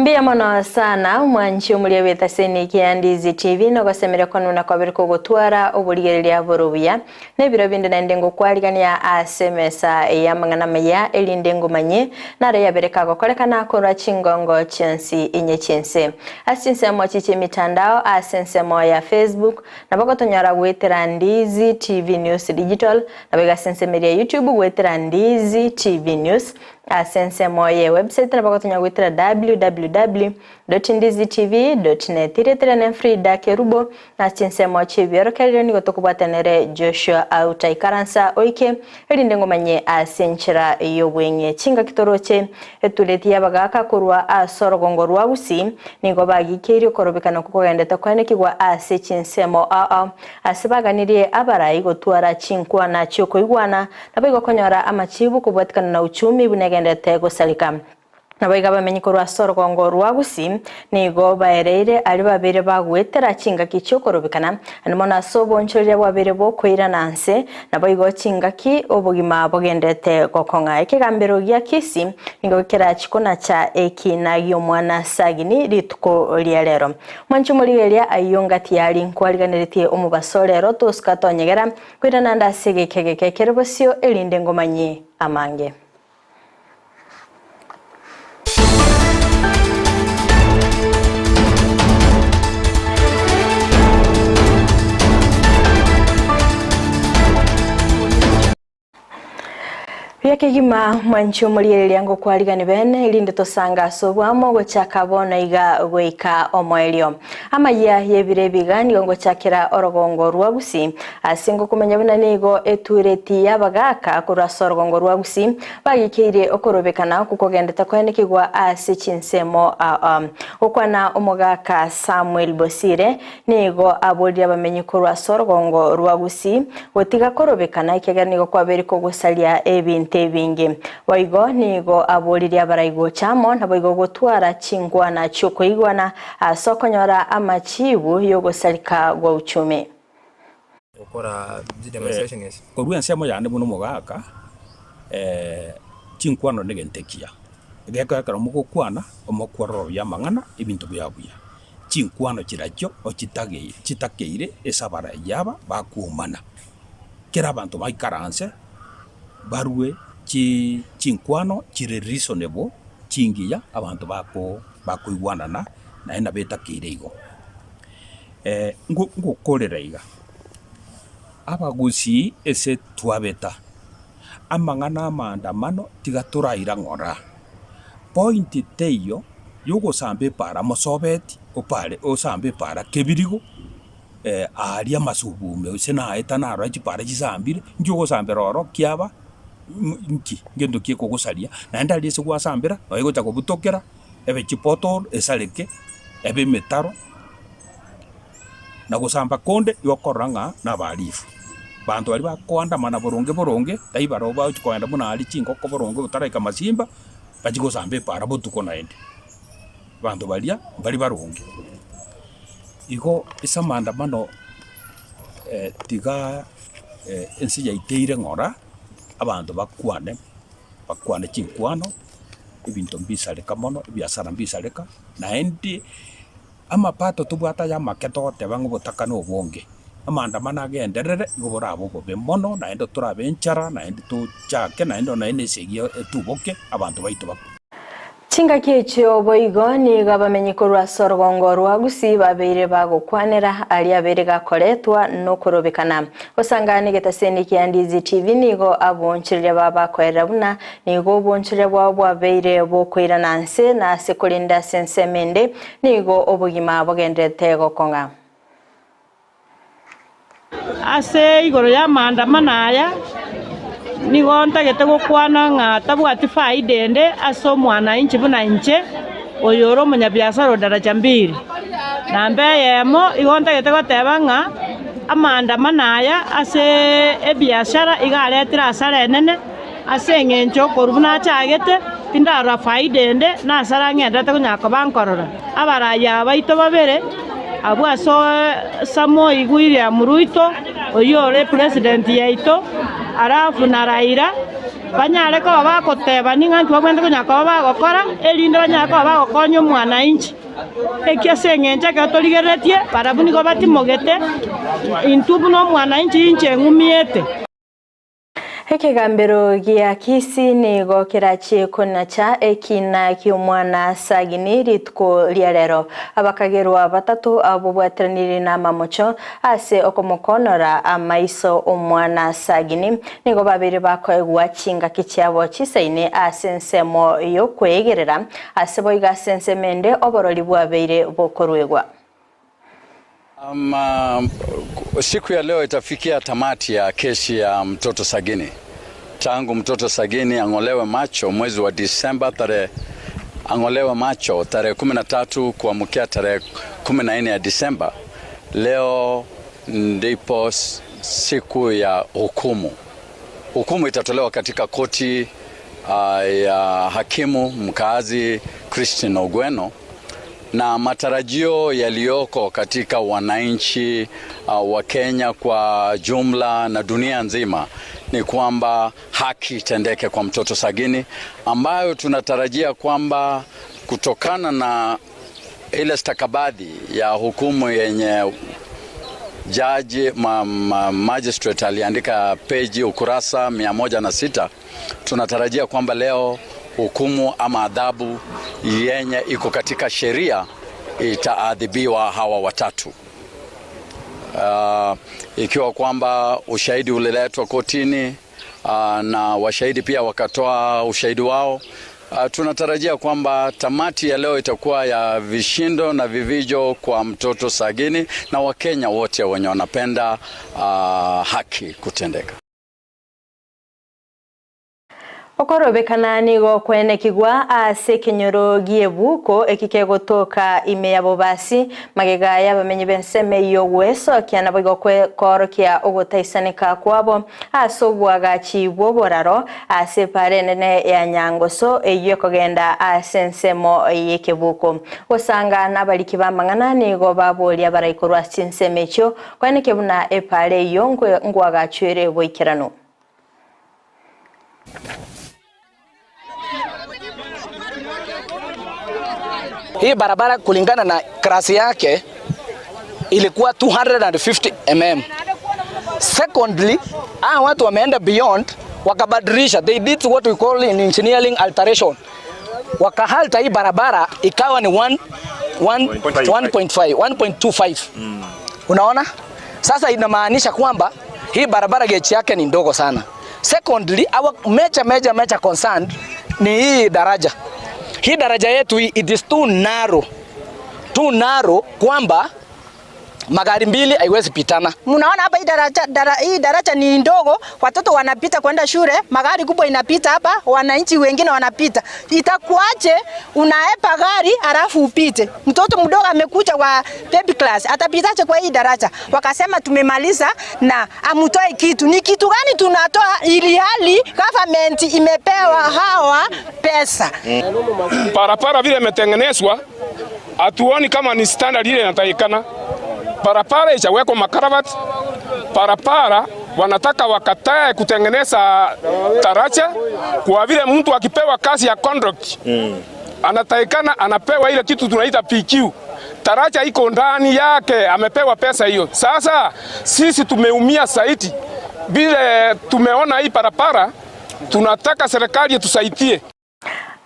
Mbuya mono sana mwanchi omoria bw'etaseni kia Ndizi TV nogosemeria kwanuna kwabere kogotwara oborigereria bore obuya. Nebiro binde naende ngokwarigania ase emesa y'amang'ana amaya erinde ngomanye naro yabere kagokorekana korwa chingongo chionsi inye chi'ense. Ase chinsemo echi chi'emitandao ase ensemo ya Facebook nabo gotonyora goetera Ndizi TV News Digital nabo iga ase ensemo eria ya YouTube goetera Ndizi TV News Ase ensemo ye website nabo gotonya goetera www.ndizitv.net. Erieta riane Frida Kerubo, na ase chinsemo chi'ebiorokererio nigo tokobwatanere Joshua Auta. Ikaransa oike, erinde ngomanye ase enchera y'obweng'e. Chingaki toroche etureti y'abagaaka korwa ase orogongo rwa Gusii nigo bagikeirie okorobekana okwo kogendete koenekigwa ase chinsemo ao ao ase baganirie abarai gotwara chinkwana chi'okoigwana Naboigo konyora amachibu kobwatikana na uchumi buna egenderete gosareka. Naboigo abamenyi korwa ase orogongo rwa Gusii nigo baereire aria babeire bagoetera chingaki chi'okorobekana, naende mono ase obonchoreria bwabeire bokoirana nse, naboigo chingaki obogima bogenderete gokong'a. Ekegambero gia Kisii nigo kerachie konacha ekiina gi'omwana Sagini rituko ria rero. Mwanche omorigereria ayio ngati yari nkwariganeretie omobaso rero tosuka tonyegera Koirana ande ase egeka egeke kere bosio, erinde ngomanyie amange. Buya kegima mwanche omoriereria ngokwarigani bene, erinde tosange ase oboamo gochaka bono iga goika omoerio. Amayia y'ebiro ebiga nigo ngochakera orogongo rwa Gusii, ase ngokomanya buna nigo etureti y'abagaaka korwa ase orogongo rwa Gusii bagikeirie okorobekana okwo kogendete koenekigwa ase chinsemo ao. Gokwana omogaka Samuel Bosire nigo aboririe abamenyi korwa ase orogongo rwa Gusii gotiga korobekana ekiagera nigo kwabeire kogosaria ebinto ebinge. Boigo nigo aboririe abarai gocha amo naboigo gotwara chingwana chi'okoigwana Ase okonyora amachibu y'ogosareka gwa uchumi. Gokora demonstration ase. Korwa ensemo yane buna omogaka, chinkwano negento ekiya, egekogera ekero mogokwana, omokwororobia amang'ana, ebinto biago buya. Chinkwano chirachio ochitagei chitakeire ase abarai aba bakwomana. Kera abanto baikaranse, barue chi chinkwano chire reasonable, chingiya, abanto bako bakoigwanana naende nabo etakeire igo. Ngokorera iga, abagusii ase twabeta, amang'ana amaandamano tiga toraira ng'ora, point teiyo yogosamba epaara mosobeti opare osambe epaara kebirigo aaria amasugume gose naeta narora chipaara chisambire, inki ogosambera ororo kiaba nki ngento ki ekogosaria, naende aria ase gwasambera nonya egocha kobutokera. ebe chipothole esareke, ebe emetaro, na gosamba konde igo okorora ng'a nabahalifu. Banto baria bakoandamana boronge boronge, tari barobwo bagochi kogenda buna aria chingoko boronge botaraika masimba, bachie gosamba epaara botuko naende. Abanto baria mbari baronge. Igo ase amaandamano tiga ense yaiteire ng'ora, abanto bakwane, bakwane chinkwano. ebinto mbisareka mono, ebiasara mbisareka, naende amapato tobwate aya amake togoteba ng'a obotaka na obonge, amaandamano agenderere nigo borabe obobe mono, naende torabe enchara, naende tochake naende nonye na esegi etuboke, abanto baito bakwe. Chingaki echio boigo nigo abamenyi korwa ase orogongo rwa Gusii babeire bagokwanera aria abeire gakoretwa nokorobekana. Gosangana egetaseni kia Ndizi TV nigo abonchoreria babakoerera buna Nigo obonchoria bwao bwabeire bokoirana nse, na ase korende ase ensemo ende nigo obogima bogendererete gokong'a. Ase igoro y'amaandamano aya, nigo ntagete gokwana ng'a tabwati faida ende ase omwananchi buna inche, oyore omonyabiasara o daraja mbili. Namba eyemo, igo ntagete goteba ng'a amaandamano aya ase ebiashara iga aretire hasara enene. Ase engencho okorwa buna achagete, tindarora faida ende, na asare ang'enderete konyara koba nkorora. Abarai aba baito babere, abwo ase Samoei William Ruto, oyio ore president yaito, alafu na Raila. Banyare koba bagotebania ng'a nki babwenerete konya koba bagokora, erinde banyare koba bagokonya omwananchi. Eki ase engencho ekero torigereretie, barabwo nigo batimogete, intwe buna omwananchi inche ng'umiete. Ekegambero gia Kisii nigo kerachie konacha ekina ki'omwana Sagini rituko ria rero. Abakagerwa batato abwo bwateranire namamocho ase okomokonora amaiso omwana Sagini nigo babeire bakoegwa chingaki chiabo chisaine ase ensemo y'okweegerera, ase boigo ase ensemo ende oborori bwabeire bokoruegwa. Um, siku ya leo itafikia tamati ya kesi ya mtoto Sagini. Tangu mtoto Sagini ang'olewe macho mwezi wa Disemba tarehe ang'olewe macho tarehe 13 kuamkia tarehe 14 ya Disemba, leo ndipo siku ya hukumu. Hukumu itatolewa katika koti ya hakimu mkaazi Christine Ogweno na matarajio yaliyoko katika wananchi wa Kenya kwa jumla na dunia nzima ni kwamba haki itendeke kwa mtoto Sagini, ambayo tunatarajia kwamba kutokana na ile stakabadhi ya hukumu yenye jaji magistrate aliandika peji ukurasa 106, tunatarajia kwamba leo hukumu ama adhabu yenye iko katika sheria itaadhibiwa hawa watatu. Ikiwa kwamba ushahidi uliletwa kotini na washahidi pia wakatoa ushahidi wao, tunatarajia kwamba tamati ya leo itakuwa ya vishindo na vivijo kwa mtoto Sagini na Wakenya wote wenye wanapenda haki kutendeka. Okorobekana nigo kwenekigwa ase ekenyoro giebuko eki kegotoka ime ya bobasi magega y'abamenyi b'enseme y'ogwesokia nabo igo korokia ogotaisaneka kwabo ase obwagachi bw'oboraro ase epara enene ya Nyangoso eywo ekogenda ase ensemo y'ekebuko. Gosanga n'abariki b'amang'ana nigo baboria baraikorwa ase chinsemo echio kweneke buna epara eywo ngwagachwere boikeranu. Hii barabara kulingana na klasi yake ilikuwa 250 mm. Secondly, hawa watu wameenda beyond wakabadilisha, they did what we call in engineering alteration. Wakahalta hii barabara ikawa ni 1.5, 1.25. Unaona? Sasa inamaanisha kwamba hii barabara gauge yake ni ndogo sana. Secondly, our major, major, major concern ni hii daraja. Hii daraja yetu hii, it is too narrow. Too narrow kwamba magari mbili haiwezi pitana. Mnaona hapa hii daraja ni ndogo, watoto wanapita kwenda shule, magari kubwa inapita hapa, wananchi wengine wanapita. Itakuaje unaepa gari alafu upite? Mtoto mdogo amekuja kwa baby class, atapitaje kwa hii daraja? Wakasema tumemaliza na amutoe kitu. Ni kitu gani tunatoa ili hali government imepewa hawa pesa? Barabara vile imetengenezwa hatuoni kama ni standard ile inatakikana. Barabara ishawekwa makaravati. Barabara wanataka wakatae kutengeneza taracha, kwa vile mtu akipewa kazi ya contract anatakikana anapewa ile kitu tunaita PQ. Taracha iko ndani yake, amepewa pesa hiyo. Sasa sisi tumeumia zaidi vile tumeona hii barabara, tunataka serikali itusaidie.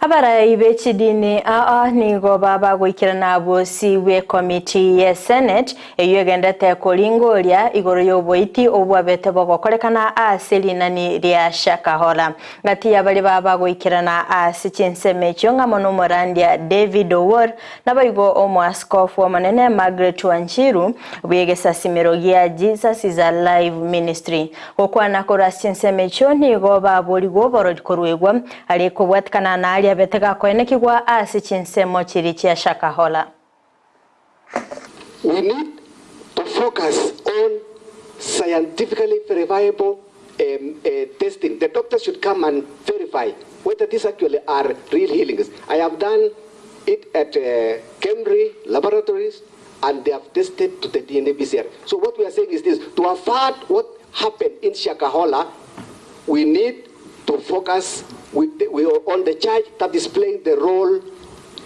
Abarai b'echidini aa nigo babagoikerana bosi bwe committee ya Senate eyo egendete koringoria igoro y'oboiti obwabete bogokorekana ase rinani ria Shakahola. Ngati y'abari babagoikerana ase chinsemo echio ng'amo na omorandia David Owuor nabaigo omoaskofu omonene Margaret Wanjiru bw'egesasimero gia Jesus is Alive Ministry. Gokwana korwa ase chinsemo echio nigo baborigwe oborori korwegwa ari kobwatikana na aria betega koenekigwa ase chinsemo chiri chia Shakahola. We need to focus on scientifically verifiable testing. The doctors should come and verify whether these actually are real healings. I have done it at Cambridge laboratories, and they have tested to the DNA PCR. So what we are saying is this: to avert what happened in Shakahola, we need to focus with the, we are on the church that is playing the role,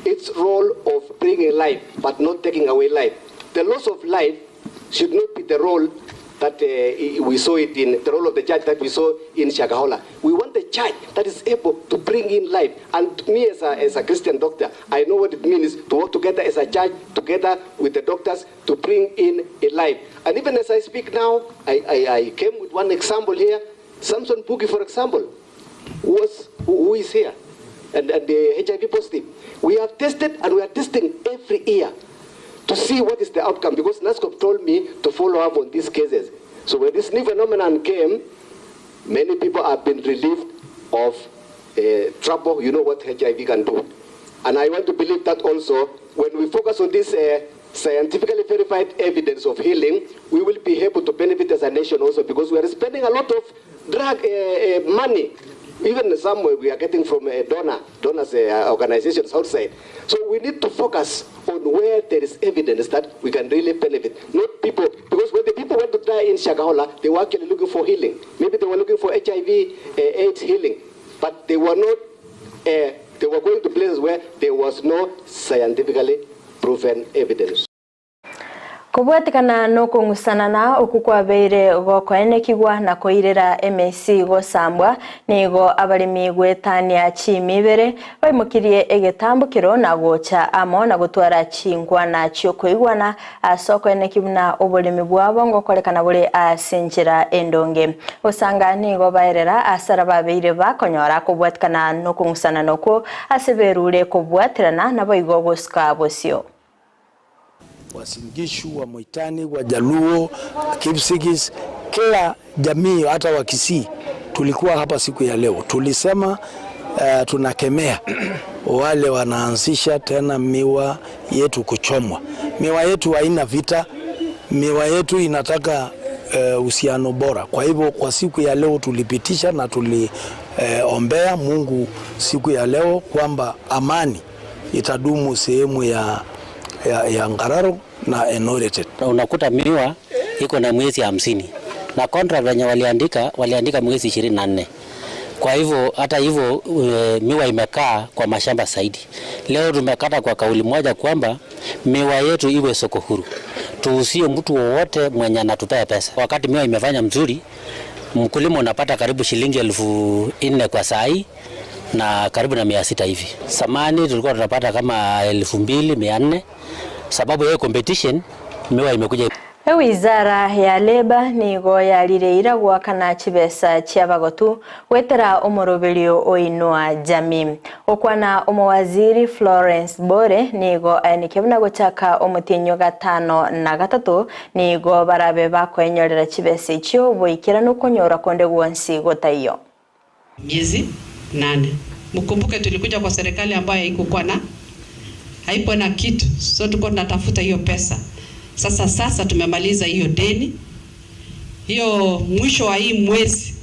its role of bringing life, but not taking away life. The loss of life should not be the role that uh, we saw it in, the role of the church that we saw in Shakahola. We want the church that is able to bring in life. And me as a, as a Christian doctor, I know what it means to work together as a church, together with the doctors, to bring in a life. And even as I speak now, I, I, I came with one example here. Samson Puki, for example, was, who, who is here and, and the HIV positive. We have tested and we are testing every year to see what is the outcome because NASCOP told me to follow up on these cases. So when this new phenomenon came, many people have been relieved of uh, trouble. You know what HIV can do. And I want to believe that also when we focus on this uh, scientifically verified evidence of healing, we will be able to benefit as a nation also because we are spending a lot of drug uh, uh, money. Even some we are getting from uh, donor, donors uh, organizations outside. So we need to focus on where there is evidence that we can really benefit. Not people, because when the people went to die in Shakahola, they were actually looking for healing. Maybe they were looking for HIV uh, AIDS healing, but they were not, uh, they were going to places where there was no scientifically proven evidence. Kobwatikana nokong'usanana oku kwabeire gokoenekigwa na koirera emesi gosambwa nigo abaremi gwetania chimibere baimokirie egetambukiro na gocha amo na gotwara chinkwana chiokoigwana ase okoeneki buna oboremi bwabo ngokorekana bore ase enchera endonge osanga nigo baerera asara babeire bakonyora kobwatikana nokong'usanana okwo ase berure kobwaterana nabo igo gosika bosio. Wasingishu, wa Moitani, Wajaluo, Kipsigis, kila jamii hata wa Kisii tulikuwa hapa siku ya leo. Tulisema tunakemea wale wanaanzisha tena miwa yetu kuchomwa. Miwa yetu haina vita, miwa yetu inataka uhusiano bora. Kwa hivyo kwa siku ya leo tulipitisha na tuliombea Mungu siku ya leo kwamba amani itadumu sehemu ya, ya, ya Ngararo na Enoretet. Unakuta miwa iko na mwezi 50 na contract wenye waliandika waliandika mwezi 24. Kwa hivyo hata hivyo e, miwa imekaa kwa mashamba zaidi. Leo tumekata kwa kauli moja kwamba miwa yetu iwe soko huru, tuusie mtu wowote mwenye anatupea pesa. Wakati miwa imefanya mzuri, mkulima unapata karibu shilingi 4,000 kwa saa hii na karibu na 600 hivi. Samani tulikuwa tunapata kama 2,400 sababu ya competition miwa imekuja. Ewizara ya leba nigo yarireira gwakana chibesa chia bagotu gwetera omoroberio oinua jamii okwana omowaziri Florence Bore nigo aenike buna gochaka omotinyo 53 nigo barabe bakoenyorera chibesa ichio boikera nokonyora konde gwonsi gotaiyo miezi 8. Mkumbuke tulikuja kwa serikali ambayo haikuwa na haipo na kitu, so tulikuwa tunatafuta hiyo pesa. Sasa sasa tumemaliza hiyo deni. Hiyo mwisho wa hii mwezi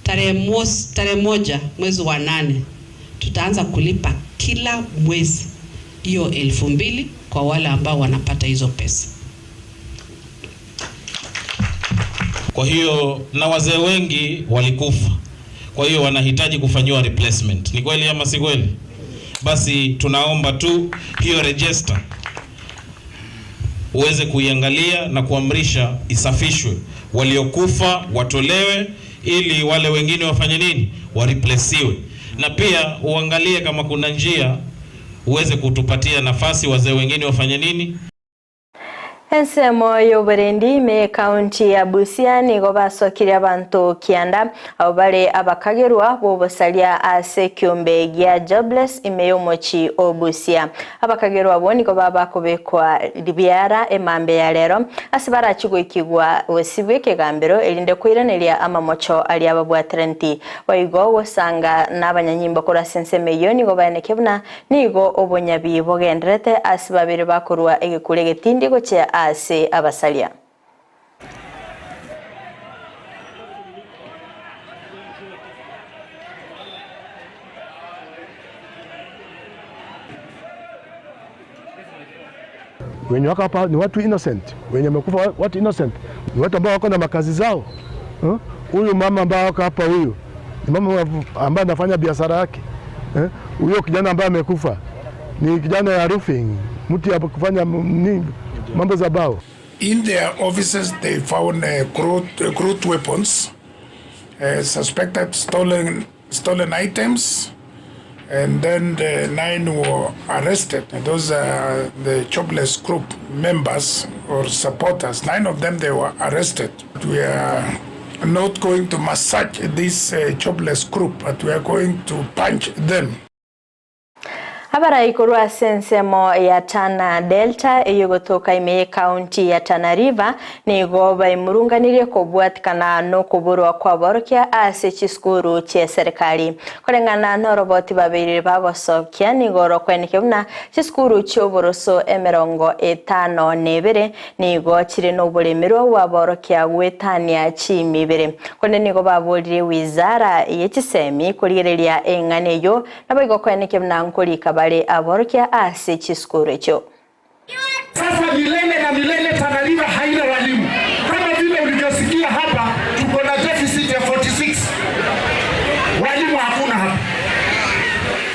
tarehe 1 mwezi wa 8 tutaanza kulipa kila mwezi hiyo 2,000 kwa wale ambao wanapata hizo pesa. Kwa hiyo na wazee wengi walikufa, kwa hiyo wanahitaji kufanyiwa replacement. Ni kweli ama si kweli? Basi tunaomba tu hiyo register uweze kuiangalia na kuamrisha isafishwe, waliokufa watolewe, ili wale wengine wafanye nini, wareplaciwe. Na pia uangalie kama kuna njia uweze kutupatia nafasi wazee wengine wafanye nini. Ensemo y'oburendi me kaunti ya Busia nigo basokire abantu kianda abo bare abakagerwa bobosalia ase kiombe gia jobless ime y'omochi o Busia. Abakagerwa abo nigo baba kubekwa libiara emambe ya lero ase barachigwikigwa osibwe ekegambero erinde koiraneria amamocho ari ababwaterenti waigo gosanga n'abanyanyimbo korwa ase ensemo eyio nigo baeneke buna nigo obonyabi bogenderete ase babere bakorwa egekura egetindi gochia ase abasalia. Wenye wako hapa ni watu innocent, wenye wamekufa watu innocent, ni watu ambao wako na makazi zao. Huyu mama ambao wako hapa, huyu Ni mama ambaye anafanya biashara yake. Eh, huyo kijana ambaye amekufa ni kijana ya roofing, mtu ya kufanya nini, mambo za bao. In their offices, they found crude, crude weapons, suspected stolen, stolen items, and then the nine were arrested. And those are the jobless group members or supporters. Nine of them, they were arrested. We are not going to massage this jobless group, but we are going to punch them. Abarai korwa ase ensemo ya Tana Delta eyio gotoka ime y'ecounty ya Tana River nigo baimurunganirie kobwatikana nokoborwa kw'aborokia ase chisukuru chi'eserekari. Koreng'ana noroboti babeire bagosokia nigo rokwenekia buna chisukuru chi'oboroso emerongo etano na ebere nigo chire noboremerwa bw'aborokia goetania chimibere. Korende nigo baborire wizara ye chisemi korigereria eng'ana eyio Naboigo koenekia buna nkorika bare aborokia ase chisukuru echio. Sasa milele na milele Tana River haina walimu. Kama vile ulivyosikia hapa, tuko na deficit ya 46 walimu hakuna hapa.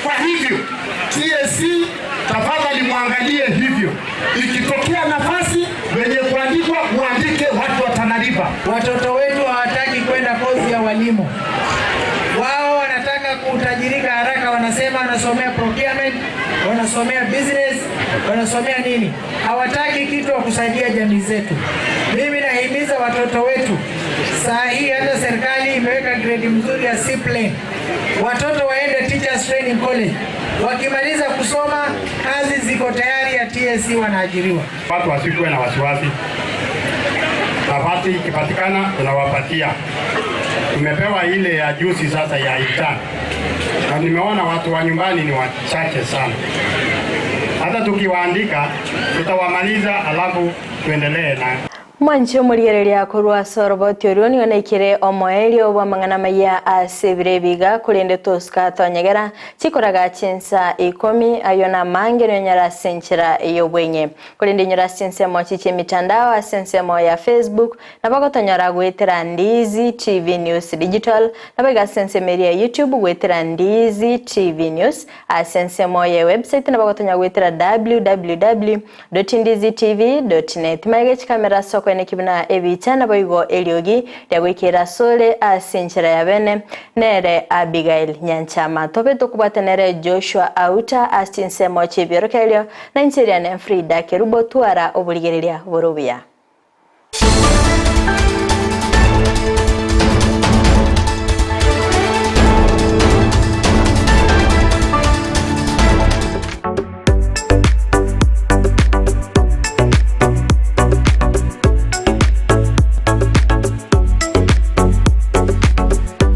Kwa hivyo TSC, tafadhali muangalie hivyo, ikitokea nafasi wenye kuandikwa muandike watu wa Tana River. Watoto wetu hawataki kwenda kozi ya walimu, wao wanataka kutajirika haraka. Wanasema wanasomea procurement, wanasomea business, wanasomea nini? Hawataki kitu wa kusaidia jamii zetu. Mimi nahimiza watoto wetu saa hii, hata serikali imeweka grade mzuri ya C plane, watoto waende Teachers Training College. Wakimaliza kusoma, kazi ziko tayari ya TSC, wanaajiriwa. Watu wasikuwe na wasiwasi, nafasi ikipatikana tunawapatia. Tumepewa ile ya juzi sasa ya intern, na nimeona watu wa nyumbani ni wachache sana. Hata tukiwaandika tutawamaliza, alafu tuendelee na Mwanche omorigereria korwa ase oroboti oria nigo naikire omoerio bw'amang'ana amaya ase ebiro ebiga korende tosuka tonyegera chikoraga chinsa ikomi ayio namange nionyore ase enchera y'obweng'e korende inyore ase ensemo chi chi'emitandao ase ensemo ya Facebook nabo gotonyora goetera Ndizi TV News Digital nabo iga ase ensemo eria ya YouTube goetera Ndizi TV News Ase ensemo ye website nabo gotonyara goetera www.ndizitv.net. Magega chikamera ase okoenekia buna ebicha naboigo eriogi ria goikera asore ase enchera ya bene nere Abigail Nyanchama. Tobe tokobwata nere Joshua Auta ase chinsemo chi'ebiorokererio na inche riane Frida Kerubo twara oborigereria bore obuya.